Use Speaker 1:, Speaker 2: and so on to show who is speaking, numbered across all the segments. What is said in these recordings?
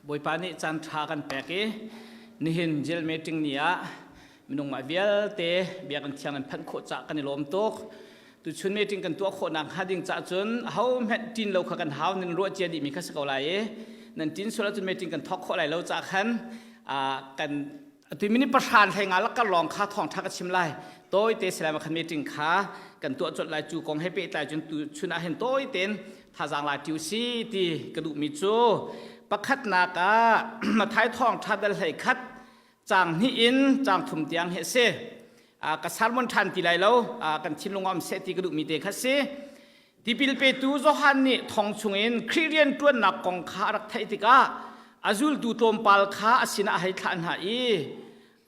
Speaker 1: Bawipa nih caan ṭha kan pek i nihin jail meeting ni ah minung mah vialte biakinn thiang in phanh khawh cah kan i lawm tuk. Tuchun meeting kan tuah khawhnak hnga ding cah cun aho hmanh ṭin lo kha kan hau nan ruah cia dihmi kha si ko lai i nan ṭin sual ahcun meeting kan thawk khawh lai lo cah khan kan Atu minute pahra hlei nga lakar lawng kha thawngṭha ka chim lai. Tawite silai khan meeting kha kan tuah colh lai cu kong he pehtlai cun tu chun ah hin tawi tein thazaang la ṭiu si ti ka duhmi cu pakhatnak ah Mathai thawngṭha dal hlei khat caang hnih in caang thum tiang hi a si. Ka sermon ṭhan ti lai lo kan thinlung ah um seh ti ka duhmi te kha si. Tipil petu Johan nih thong chungin Khrih rianṭuannak kong kha a rak theih tikah a zultu tlawmpal kha a sinah a hei thlah hna i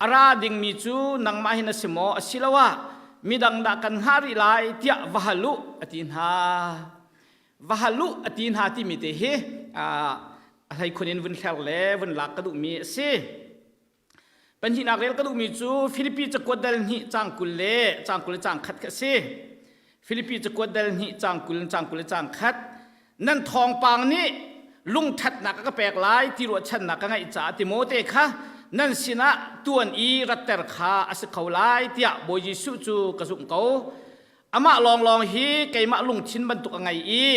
Speaker 1: a ra dingmi cu nangmah hin a si maw asiloah midang dah kan hngah rih lai tiah va hal u a ti hna. Va hal u a ti hna timi te hi a hleikhun in vun hler le vun lak ka duhmi a si. Pahnihnak rel ka duhmi cu Filipi cakuat dal hnih caang 20 le caang 20 le caang khat kha a si. Filipi cakuat dal hnih caang 20 caang 20 le caang khat. Nan thawngpang nih lungṭhatnak a ka pek lai ti ruahchannak ka ngeih caah Timote kha nan sinah tuan i ratter kha a si kho lai tiah Bawi Jesuh cu ka zumh ko. Amah lawnglawng hi keimah lungthin bantuk a ngei i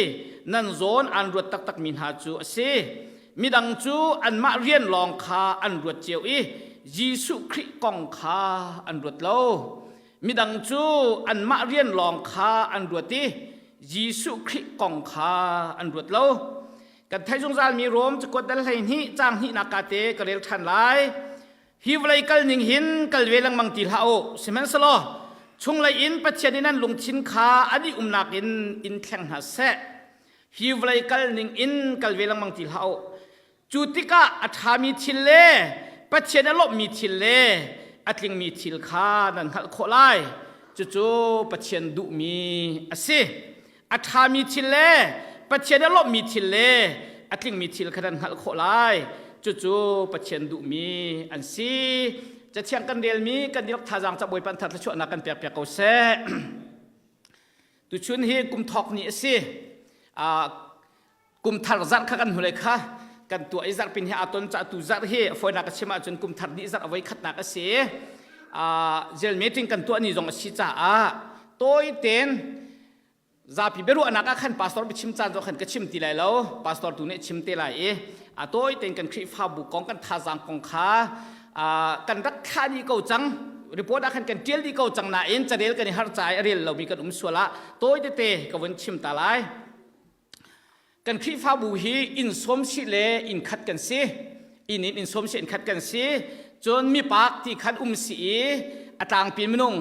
Speaker 1: nan zawn aan ruat taktakmi hna cu a si. Midang cu anmah rian lawng kha an ruat cio i Jesuh Khrih kong kha an ruat lo. Midang cu anmah rian lawng kha an ruat i Jesuh Khrih kong kha an ruat lo. Kan theih zungzalmi Rom cakuat dal 12 caang hnihnak ka te ka rel ṭhan lai. Hi vawlei kal ning hin kal ve lengmang ti hlah u. Sihmanhsehlaw chunglei in Pathian in an lungthin kha an i umnak in in thleng hna seh. Hi vawlei kal ning in kal ve lengmang ti hlah u. Cu tikah a ṭhami thil le Pathian a lawmhmi thil le a tlingmi thil kha nan hngalh khawh lai. Cucu Pathian duhmi a si. A ṭhami thil le Pathian a lawmhmi thil le a tlingmi thil kha nan hngalh khawh lai. Cucu Pathian duhmi an si. Cathiang kan relmi kan dihlak thazaang ca Bawipa thar thluachuahnak kan pek piak ko seh. Tuchun hi kum thawk ni a si. Kum thar zarh kha kan hnulei kha kan tuah i zarhpin hi aa ton ca tu zarh hi fawinak ka chim ahcun kum thar dih zarh a voi khatnak a si. Jail meeting kan tuah ni zong a si caah tawi tein zapi biaruahnak ah khan pastor biachim caan zong khan ka chim ti lai lo pastor tu nih chim te lai i a tawi tein kan Khrihfabu kong kan thazaang kong kha kan rak thlah dih ko cang report ah khan kan tial dih ko cang nain carel kan i har ca i a rel lomi kan um sual ah tawi tete ka vun chim ta lai. Kan Khrihfabu hi inn sawm si le inn khat kan si. Inn in inn sawm si inn khat kan si. Cun mipak ti khan um si i a tlangpi minung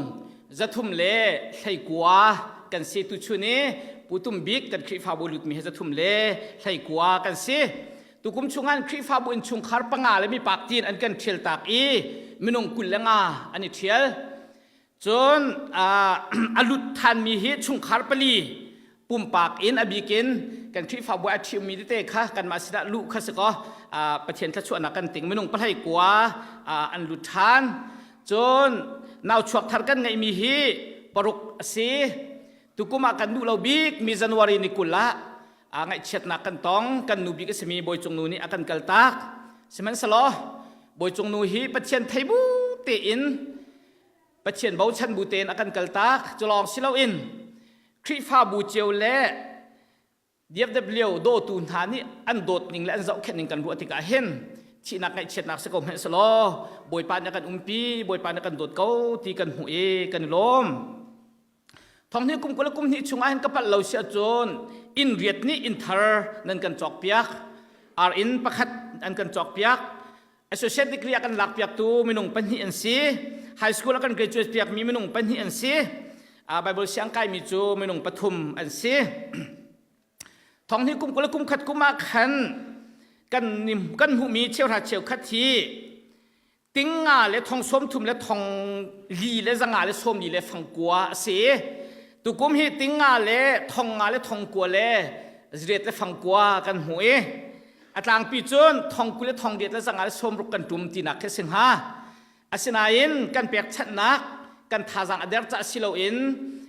Speaker 1: 300 le 19 kan si tuchun i Pu Tum Bik kan Khrihfabu lutmi hi 319 kan si. Tukum chungan Khrihfabu innchungkhar panga le mipak tiin an kan ṭhial tak i minung 25 an i ṭhial. Cun a lut thanmi hi chungkhar pali pumpak in a bik in kan Khrihfabu a ṭhiummi tete kha kanmah sinah luh kha si kaw Pathian thluachuahnak kan ting minung 19 an lut ṭhan. Cun nau chuak thar kan ngeihmi hi paruk a si. Tukum ah kan duh lo bik mi January ni 20 ah ngaihchiatnak kan tong kan nu bik a simi Bawicung nu nih a kan kaltak. Sihmanhsehlaw Bawicung nu hi Pathian thei bu tein Pathian bochan bu tein a kan kaltak cu lawng si loin Khrihfabu cio le DFW dawtu hna nih an dawt ning le an zohkhenh ning kan ruah tikah hin thihnak ngaihchiatnak si ko hmanh selaw Bawipa nih a kan umpi Bawipa nih a kan dawt ko ti kan hmuh i kan i lawm thong hnih kum 20 le kum hnih chungah hin ka palh lo si ahcun inn riat nih inn thar nan kan cawk piak ar inn pakhat an kan cawk piak Associate degree a kan lakpiaktu minung pahnih an si. High school a kan graduate piakmi minung pahnih an si. Bible siang kaimi cu minung pathum an si. Thong hi kum 20 le kum khat kum ah khan kan kan hmuhmi cheuhra cheukhat hi ting nga le thong sawm thum le thong li le zanga le sawm li le fangkua a si. Tukum hi ting nga le thong nga le thong kua le ziriat le fangkua kan hmu i A tlangpi cun thong 20 le thong riat le zanga le 60 kan ṭum tinak khi a si hnga. Asinain kan pekchanhnak kan thazaang a der caah si loin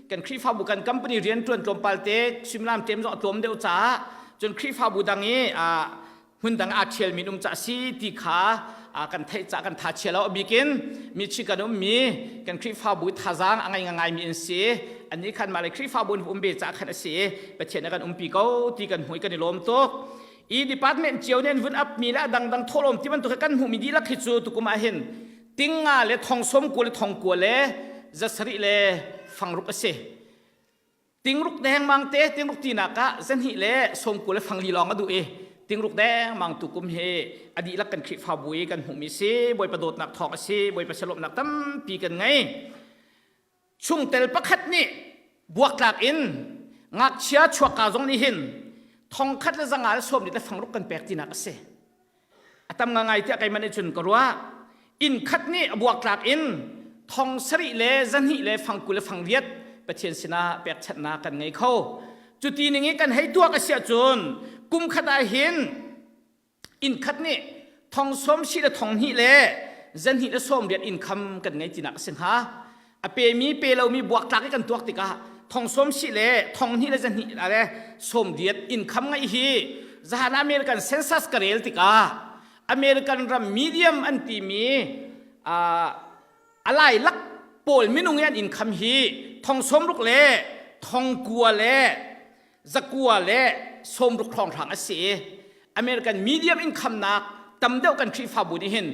Speaker 1: kan Khrihfabu kan company rianṭuan tlawmpal te suimilam ṭem zong a tlawm deuh caah cun Khrihfabu dang i. Hmundang aa ṭhialmi um ca si ti kha kan theih ca kan tha chia lo. A bikin Michigan ummi kan Khrihfabu thazaang a ngei ngaimi an si. Annih khan mah le Khrihfabu in um ve ca khan a si. Pathian a kan umpi ko ti kan hmu i kan i lawm tuk. I department cio nih an vun apmi le a dangdang thawhlawm ti bantuk kan hmuhmi dihlak hi cu tukum ah hin tinga le thong sawm kua le thong kua le zasarih le fangruk a si. Tingruk dengmang te tingruk tinak ah zahnih le sawmku le fangli lawng a duh i tingruk dengmang tukum hi a dihlak kan Khrihfabu i kan hmuhmi si Bawipa dawtnak thawng a si Bawipa salawmnak tampi kan ngei. Chungtel pakhat nih buaktlak in ngakchia chuakka zong nih hin thongkhat le zanga le sawm le fangruk kan pek tinak a si. A tam ngangai tiah keimah nih cun ka ruah. Inn khat nih a buaktlak in thong sarih le zahnih le fangku le fangriat Pathian sinah pekchanhnak kan ngei kho. Cuti ning i kan hei tuak a si ahcun kum khat ah hin inn khat nih thong sawm si le thong hnih le zahnih le sawm riat inn kham kan ngei tinak a si hnga. A pemi pe lomi buaktlak i kan tuak tikah thong sawm si le thong hnih le zahnih le sawm riat income ngeih hi zahan American census ka rel tikah American ram medium an timi a lailak pawl minung i an income hi thong sawm ruk le thong kua le zakua le sawmruk hrawnghrang a si i American medium income nak tam deuh kan Khrihfabu nih hin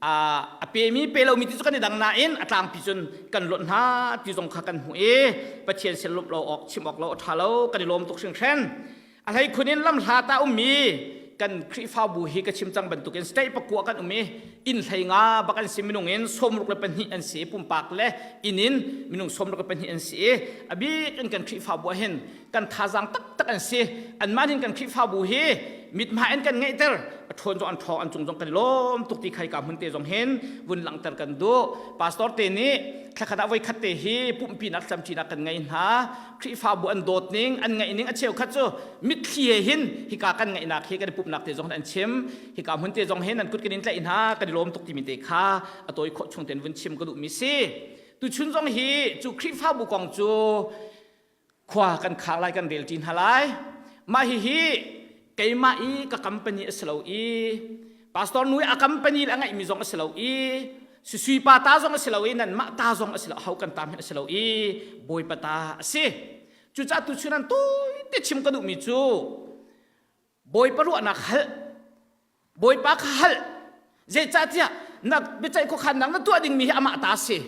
Speaker 1: a pemi pe lomi ti cu kan i dang nain a tlangpi cun kan lonh hna ti zong kha kan hmuh i Pathian sin lawmh lo awk chim awk lo a ṭha lo kan i lawm tuk hringhran. A hleikhun in lamhlat ah ummi kan Khrihfabu hi ka chim cang bantukin state pakua kan um i inn hlei nga bak an si minung in 62 an si pumpak le inn in minung 62 an si i a bik in kan Khrihfabu ah hin kan thazaang taktak an si anmah hin kan Khrihfabu hi mithmai in kan ngeihter a ṭhawn zong an ṭhawng an cung zong kan i lawm tuk ti khai ka hmun te zong hin vun langhter kan duh pastor te nih thlakhat ah voikhat te hi pumhpinak tlamṭinak kan ngei hna Khrihfabu an dawt ning an ngaih ning a cheukhat cu mitthli he hin hika kan ngaihnak hi kan i pumhnak te zong an chim hika hmun te zong hin an kut kan in tlaih hna kan i lawm tuk timi te kha a tawi khawh chung ten vun chim ka duhmi si tuchun zong hi cu Khrihfabu kong cu khua kan khar lai kan rel ṭi hna lai mah hihi keimah i ka company a si lo i pastor nu i a company le a ngeihmi zong a si lo i sui pa ta zong a si lo i nanmah ta zong a si lo ho kan ta hmanh a si lo i bawipa ta a si cucaah tuchun an tawite chim ka duhmi cu bawipa ruahnak hal bawipa kha hal zeicahtiah na biaceih khuakhannak na tuah dingmi hi amah ta a si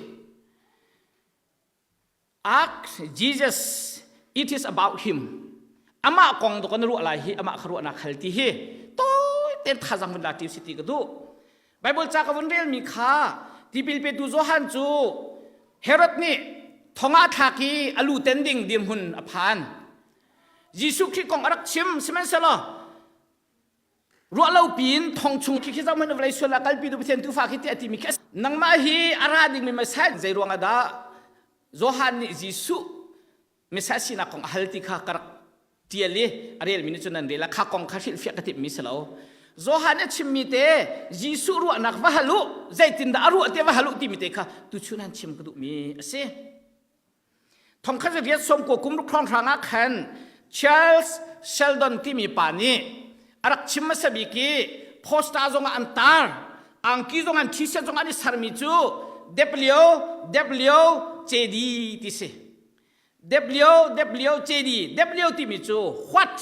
Speaker 1: Ask Jesus, it is about him. Amah kong to kan ruah lai hi amah kha ruahnak hal ti hi tawi ten thazang vun la ti si ti ka duh. Bible ca ka vun rel mi kha tipil petu Johan cu Herod nih thong ah thlak i a lu ten ding dirhmun a phan. Jesuh Khrih kong a rak chim sihmanhsehlaw ruahlo piin thong chung khi khi zoh hmanh vawlei sual ah kalpi tu Pathian tuufa khi tiah timi khi nangmah hi a ra dingmi Messiah zei ruang ah dah Johan nih Jesuh Messiah sinak kong a hal ti kha ka rak tial i a relmi nih cun nan rel kha kong kha hrilhfiah ka timhmi si lo Johan a chimmi te Jesuh ruahnak va hal u zeitindah a ruah te va hal u timi te kha tuchun han chim ka duhmi a si Thongkhat riat sawm ko kum ruk hrawnghrang ah khan Charles Sheldon timi pa nih a rak chim hmasa bik i poster zong ah an tar angki zong an t-shirt zong an i sermi cu W W J D ti si W W J D W timi cu what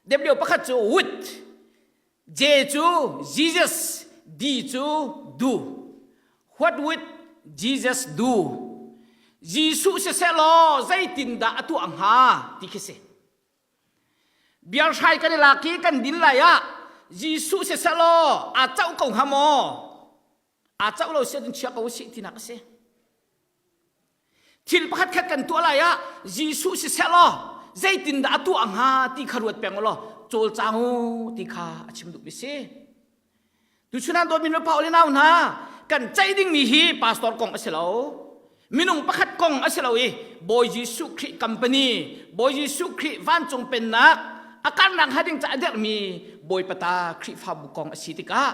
Speaker 1: W pakhat cu with J cu Jesus, D cu do. What would Jesus do? Jesuh siseh law zeitindah a tuah hnga ti khi si. Biarhrai kan i lak i kan din lai ah Jesuh siseh law aa coh ko hnga maw? Aa coh lo si ahcun chia ko usih tinak a si. Thil pakhat khat kan tuah lai ah Jesuh siseh law zeitindah a tuah hnga ti kha ruat peng u law cawlcang u ti kha a chim duhmi si. Tuchun ah dawtmi nupa le nau hna kan ceih dingmi hi pastor kong a si lo. Minung pakhat kong a si lo i Bawi Jesuh Khrih company, Bawi Jesuh Khrih vancung pennak a karnak hnga ding caah derhmi Bawipa ta Khrihfabu kong a si tikah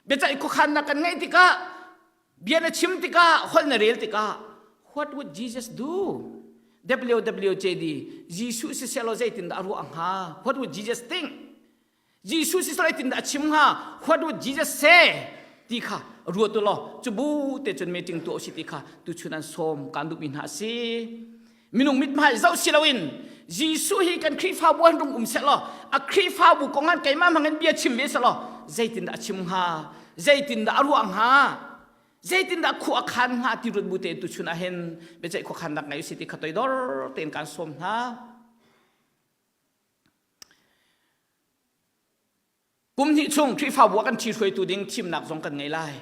Speaker 1: biaceih khuakhannak kan ngeih tikah Bia na chim tikah, holh na rel tikah, what would Jesus do? WWJD, Jesuh siseh law zeitindah a ruah hnga? What would Jesus think? Jesuh si zeitin dah a chim hnga? What would Jesus say? Ti kha ruat u law cu bu te cun meeting tuah usih ti kha tuchun an sawm kan duhmi hna a si. Minung mithmai zoh si loin Jesuh hi kan Khrihfabu ah rung um seh law a Khrihfabu kong ah keimah hmang in bia chim ve seh law zeitindah a chim hnga? Zeitindah a ruah hnga? Zeitindah khua a khan hnga ti ruat bu tein tuchun ah hin biaceih khuakhannak ngei usih ti kha toidor tein kaan sawm hna. Kum hnih chung Khrihfabu ah kan ṭhi hruaitu ding thimnak zong kan ngei lai.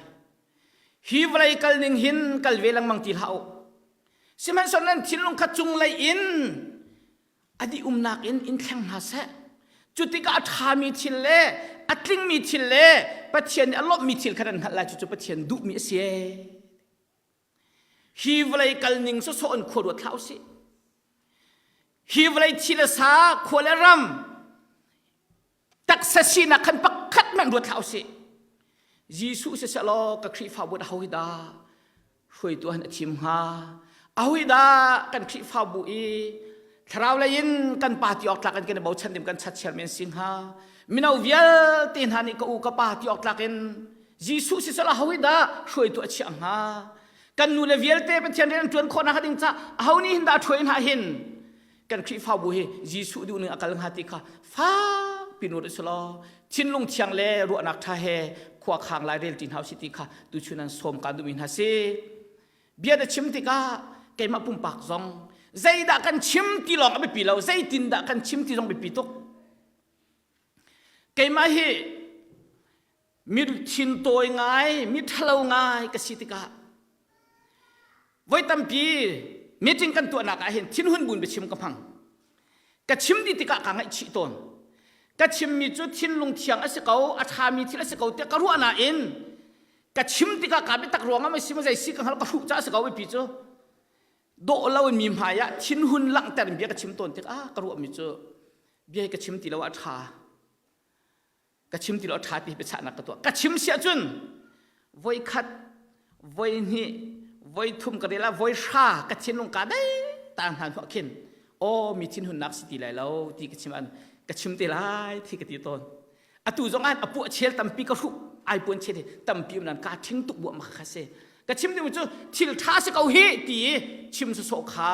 Speaker 1: Hi vawlei kal ning hin kal ve lengmang ti hlah u. Sihmanhsehlaw nan thinlung kha cunglei in a dih umnak in in thleng hna seh. Cu tikah a ṭhami thil le a tlingmi thil le Pathian nih a lawmhmi thil kha nan hngalh lai cucu Pathian duhmi a si. Hi vawlei kal ning sawsawh in khua ruat hlah usih. Hi vawlei thi le sa khua le ram taksa sinak khan pakhat hmanh ruat hlah usih. Jesuh siseh law ka Khrihfabu dah ho hi dah hruaitu han a thim hnga? Aho hi dah kan Khrihfabu i thlarau lei in kan pa ti awk tlak in kan i bochan dim kan chat chairman si hnga? Mino vialte hna nih ka u ka pa ti awk tlak in Jesuh siseh law ho hi dah hruaitu a chiah hnga? Kan nu le vialte Pathian rian an ṭuan khawhnak ding ca aho nih hin dah a hruai hna hin? Kan Khrihfabu hi Jesuh duh ning a kal hnga ti kha fak pin ruat usih thinlung thiang le ruahnak ṭha he khua khang lai rel ti hna usih ti kha tuchun an sawm kaan duhmi hna si. Bia na chim tikah keimah pumpak zong zeidah kan chim ti lawng a biapi lo zeitindah kan chim ti zong biapi tuk. Keimah hi mi thintawi ngai, mi ṭhalo ngai ka si tikah voi tampi meeting kan tuahnak ah hin thinhun buin biachim ka hmang. Ka chim dih tikah kaa ngaihchih tawn. Ka chimmi cu thinlung thiang a si ko, a ṭhami thil a si ko tiah ka ruah nain ka chim tikah kaa biatak ruangah mei si maw zei si ka hngalh ka hruh caah a si ko biapi cu. Dawh lo in mi hmai ah thinhun langhter in bia ka chim tawn tikah ka ruahmi cu bia hi ka chim ti lo ah a ṭha. Ka chim ti lo a ṭha ti biachahnak ka tuah. Ka chim si ahcun voi khat, voi hnih, voi thum ka rel ah voi hra ka thinlung kaa dai ta hna hnuah khin aw mi thinhunnak si ti lai lo ti ka chim an ka chim te lai ti ka ti tawn. Atu zong ah a puah chel tampi ka hruh ai puan chel hi tampi um nan ka ṭhing tuk buah ma kha si. Ka chim ding cu thil ṭha si ko hi ti i chim sawsawh kha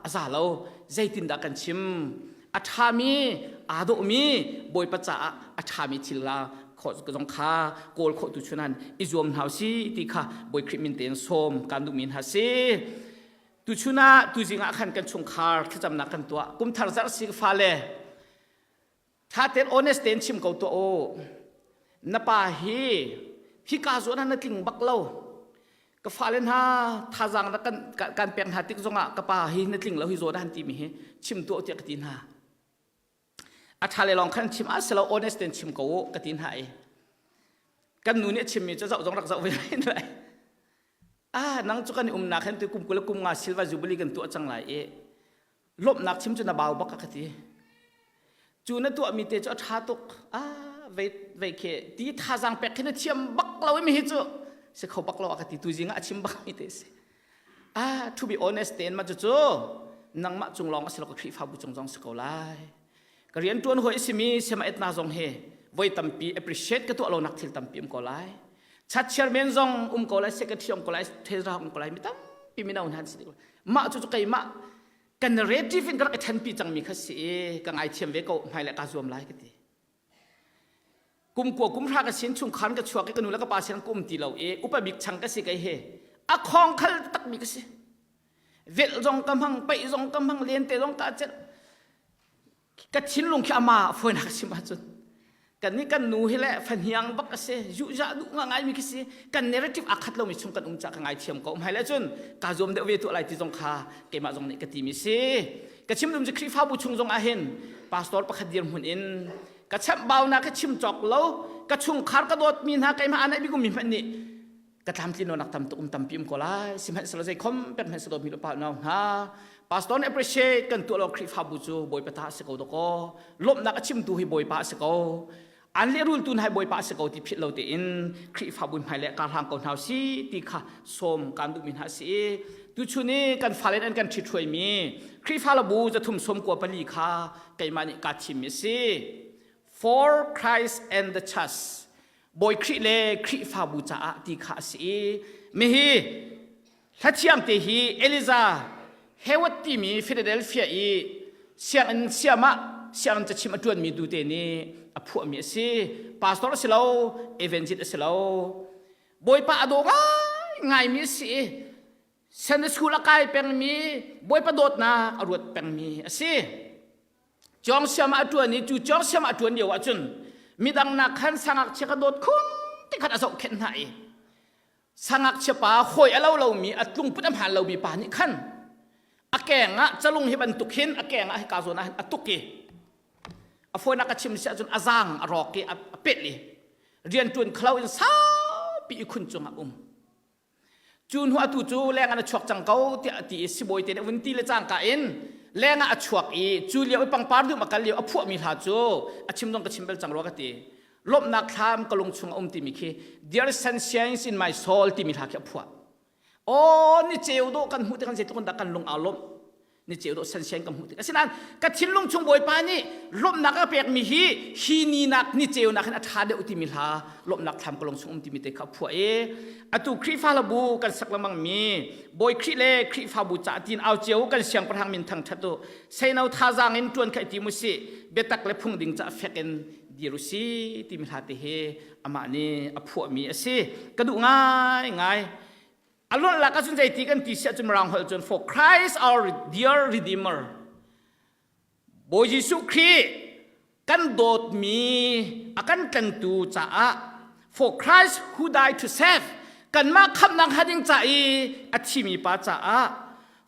Speaker 1: a za lo. Zeitindah kan chim? A ṭhami, aa dawhmi Bawipa caah a ṭhami thil la zong kha kawl khawh tu chunan i zuam hna si ti kha Bawi Khrih min tein sawm kan duhmi hna si. Tuchun ah tuzing ah khan kan chungkhar thlacamnak kan tuah. Kumthar zarh si fale Tha tein honest tein chim ko tuah u. Na pa hi hika zawn ah na tling bak lo. Ka fale hna thazaang na kan kan pek hna tik zongah ka pa hi na tling lo hi zawn ah han timi hi chim tuah tiah ka ti hna. A tha le lawng khan chim ah silo honest tein chim ko u ka ti hna i kan nu nih a chimmi cu zoh zong rak zoh ve lai. Ah nang cu kan i umnak hin tu kum 20 le kum nga silver jubilee kan tuah cang lai i lawmhnak chim cu na bau bak ka ti cu na tuahmi te cu a ṭha tuk ah vei vei khi ti thazaang pek khi na thiam bak lo mi hi cu si kho bak lo a ka ti tu zing ah a chim bak mi te si ah to be honest tein ma cu cu nangmah cung lawng a si lo ka Khrihfabu cung zong si ko lai ka rian ṭuan hawi a simi sema etna zong hi voi tampi appreciate ka tuah lonak thil tampi um ko lai chat chairman zong um ko lai secretary um ko lai treasurer um ko lai mi tampi mino hna an si mah cu cu keimah ka narrative in ka rak i ṭhenpi cangmi kha si i ka ngaithiam ve ko hmai le kaa zuam lai ka ti kum kua kum hra ka sin chungkhar ka chuak i ka nu le ka pa sin ka um ti lo i upa bik chang ka si kei he a khong khal takmi ka si velh zong ka hmang peih zong ka hmang lente zong ka celh ka thinlung khi ama fawinak sim ahcun kan nih kan nu hi le fahniang bak a si zuhzah duh nga ngaimi khi si kan narrative aa khat lomi chung kan um cah ka ngaithiam ko hmai le cun ka zuam deuh ve tuah lai ti zong kha keimah zong nih ka timi si ka chim dum cu Khrihfabu chung zong ah hin pastor pakhat dirhmun in ka chambaunak ka chim cawk lo ka chungkhar ka dawtmi hna keimah anai bik ummi hmanh nih ka tlamtlin lonak tam tuk um tampi um ko lai sihmanhsehlaw zei khom pek hmanh dawtmi le pa nau hna pastor nih appreciate kan tuah lo Khrihfabu cu Bawipa ta a si ko dakaw lawmhnak a chimtu hi Bawipa a si ko an lehrultu hna hi Bawipa a si ko ti philh lo tein Khrihfabu hmai le karhlang ko hna si ti kha sawm kan duhmi hna si i tuchun i kan fale an kan ṭhithruaimi Khrihfa bu zathum sawm kua pali kha keimah nih kaa thimmi a si. For Christ and the Church Bawi Khrih le Khrihfabu caah ti kha a si i mihi hlathiang te hi Eliza Hewat timi Philadelphia i sianginn siam ah sianginn cachim a ṭuanmi tu te nih a phuahmi a si. Pastor a si lo, evangelist a si lo. Bawipa a daw ngaingaimi a si i Sunday school a kai pengmi Bawipa dawtnak a ruat pengmi a si. Cawng siam ah a ṭuan i cu cawng siam ah a ṭuan lio ahcun midang nak khan sangakchia ka dawt khun ti khan a zohkhenh hna i sangakchia pa hawi a lo lomi a tlungput a hmaan lomi pa nih khan a keng ah calung hi bantuk hin a keng ah hika zawn ah hin a tuk i a fawinak ka chim si ahcun a zaang a rawk i a pet i rianṭuan khalo in saupi i khun cungah um Cu hnu atu cu leng ah na chuak cang ko tiah a ti i sibawi te nih a vun ti le cangka in leng ah a chuak i cu lio i pangpar dum a kal lio a phuahmi hla cu a chim zong ka chim bal cang rua ka ti. Lawmhnak thlam ka lung chung a um timi khi Dear Sunshine in my soul timi hla khi a phuah. Aw ni ceu dawh kan hmuh tikhan zeitluk in dah kan lung aa lawmh. Ni ceu dawh sunshine kan hmuh tik asinain ka thinlung chung Bawipa nih lawmhnak a pekmi hi hi ni nak ni ceu nak hin a ṭha deuh timi hla lawmhnak thlam ka lung chung um timi te kha phuah i atu Khrihfa hlabu kan sak lengmang mi Bawi Khrih le Khrihfabu ca tiin au cio kan siangpahrang min thangṭhat u seino thazaang in ṭuan kha i tim usih biatak le phung ding ca fek in dir usih timi hla te hi amah nih a phuahmi a si ka duh ngai ngai A luat ahcun zeiti kan ti si ahcun Mirang holh cun for Christ our dear Redeemer Bawi Jesuh Khrih kan dawtmi a kan tlantu caah for Christ who died to save kanmah khamhnak hnga ding ca i a thimi pa caah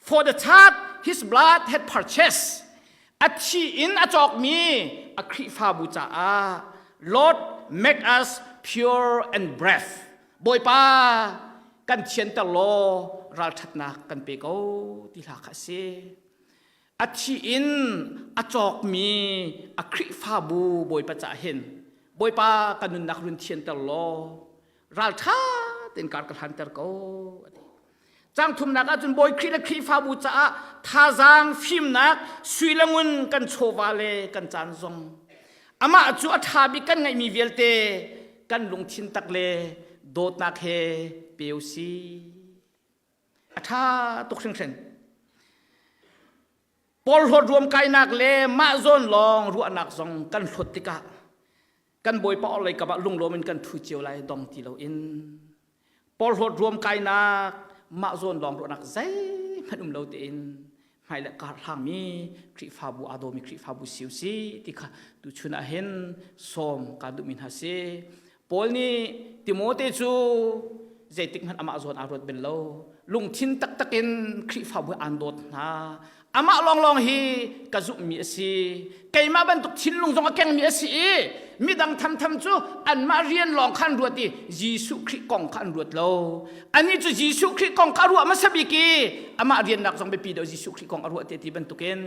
Speaker 1: for the church his blood had purchased a thi in a cawkmi a Khrihfabu caah Lord make us pure and brave Bawipa kan thianter law ralṭhatnak kan pe ko ti hla kha a si. A thi in a cawkmi a Khrihfabu Bawipa cah hin Bawipa kan nunnak run thianter law ralṭha tein kar ka hlanter ko a ti. Cang thumnak ahcun Bawi Khrih le Khrihfabu caah thazaang fimnak sui le ngun kan chawva le kan caan zong amah cu a ṭha bik kan ngeihmi vialte kan lungthin tak le dawtnak he pe u si. A ṭha tuk hringhran. Porhlawt ruamkainak le mah zawn lawng ruahnak zong kan hlawt tikah kan bawipa orhlei kap ah lunglawm in kan ṭhu cio lai dong ti loin porhlawt ruamkainak mah zawn lawng ruahnak zeihmanh um lo tein hmai le kar hlangmi Khrihfabu aa dawmi Khrihfabu si u si ti kha tuchun ah hin sawm kaa duhmi hna si Paul nih Timote cu zeitik hmanh amah zawn aa ruat bel lo lungthin taktak in Khrihfabu aan dawt hna amah lawnglawng hi ka zumhmi a si keimah bantuk thinlung zong a kengmi a si i midang thamtham cu anmah rian lawng kha an ruat i Jesuh Khrih kong kha an ruat lo anih cu Jesuh Khrih kong kha a ruah hmasa bik i amah riannak zong biapi deuh Jesuh Khrih kong a ruah te ti bantukin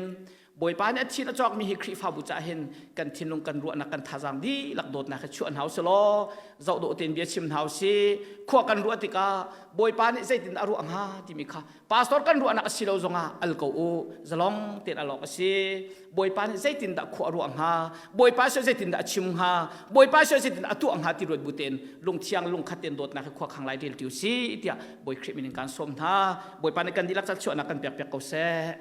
Speaker 1: Bawipa nih a thin a cawkmi hi Khrihfabu caah hin kan thinlung kan ruahnak kan thazaang dihlak dawtnak hi chuah hna usih law zoh dawh tein bia chim hna usih khua kan ruah tikah Bawipa nih zeitin a ruah hnga timi kha pastor kan ruahnak a si lo zongah al ko u zalong tein alawk a si Bawipa nih zeitindah khua a ruah hnga Bawipa sio zeitindah a chim hnga Bawipa sio zeitindah a tuah hnga ti ruat bu tein lungthiang lungkhat tein dawtnak hi khua khang lai rel tiu si tiah Bawi Khrih min in kan sawm hna Bawipa nih kan dihlak cal chuahnak kan pek piak ko seh.